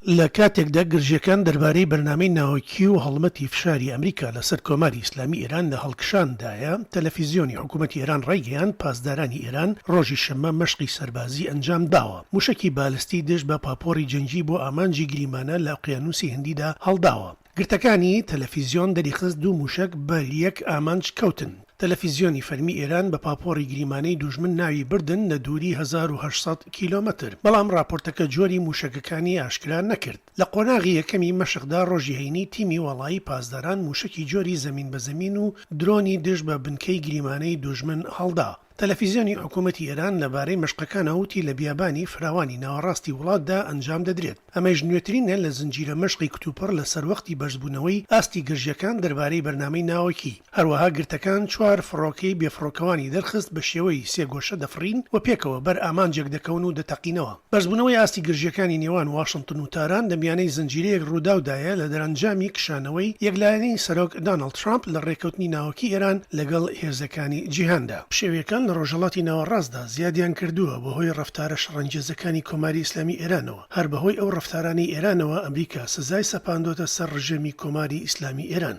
لە کاتێکدا گرژییەکان دەربارەی بەرنامەی ناوەکی و هەڵمەتی فشاری ئەمریکا لەسەر کۆماری ئیسلامی ئێران لە هەڵکشاندایە، تەلەفیزیۆنی حکوومەتی ئێران ڕایگەیاند پاسدارانی ئێران ڕۆژی شەممە مەشقی سەربازی ئەنجام داوە. مووشەکی بالستی دژ بە پاپۆڕی جەنگی بۆ ئامانجی گریمانە لە ئۆقیانووسی هندیدا هەڵداوە. گرتەکانی تەلەفیزیۆن دەریخست دوو مووشەک بەر یەک ئامانج کەوتن. تەلەفیزیۆنی فەرمی ئێران بە پاپۆڕی گریمانەی دوژمن ناوی بردن لە دووری 1800 کیلۆمەتر، بەڵام ڕاپۆرتەکە جۆری مووشەکەکانی ئاشکرا نەکرد. لە قۆناغی یەکەمی مەشقدا ڕۆژی هەینی تیمی واڵایی پاسداران مووشەکی جۆری زەمین بە زەمین و درۆنی دژ بە بنکەی گریمانەی دوژمن هەڵدا. تەلەفیزیۆنی حکوومەتی ئێران لەبارەی مەشقەکانەوە وتی لە بیابانی فراوانی ناوەڕاستی وڵاتدا ئەنجام دەدرێت. ئەمەیش نوێترینە لە زنجیرە مەشقی کتوپڕ لە سەروەختی بەرزبوونەوەی ئاستی گرژییەکان دەربارەی بەرنامەی ناوەکی. هەروەها گرتەکان چوار فڕۆکەی بێفڕۆکەوانی دەرخست بە شێوەی سێگۆشە دەفڕین و پێکەوە بەر ئامانجێک دەکەون و دەتەقینەوە. بەرزبوونەوەی ئاستی گرژییەکانی نێوان واشنتن و تاران لە میانەی زنجیرەیەک ڕووداودایە لە دەرەنجامی کشانەوەی یەکلایەنەی سەرۆک داناڵد ترامپ لە ڕێککەوتنی ناوەکی ئێران لەگەڵ هێزەکانی جیهاندا. پشێوییەکان لە ڕۆژهەڵاتی ناوەڕاستدا زیادیان کردووە بەهۆی ڕەفتارە شەڕەنگێزەکانی کۆماری ئیسلامی ئێرانەوە. هەر بەهۆی ئەو ڕەفتارانەی ئێرانەوە ئەمریکا سزای سەپاندۆتە سەر ڕژێمی کۆماری ئیسلامی ئێران.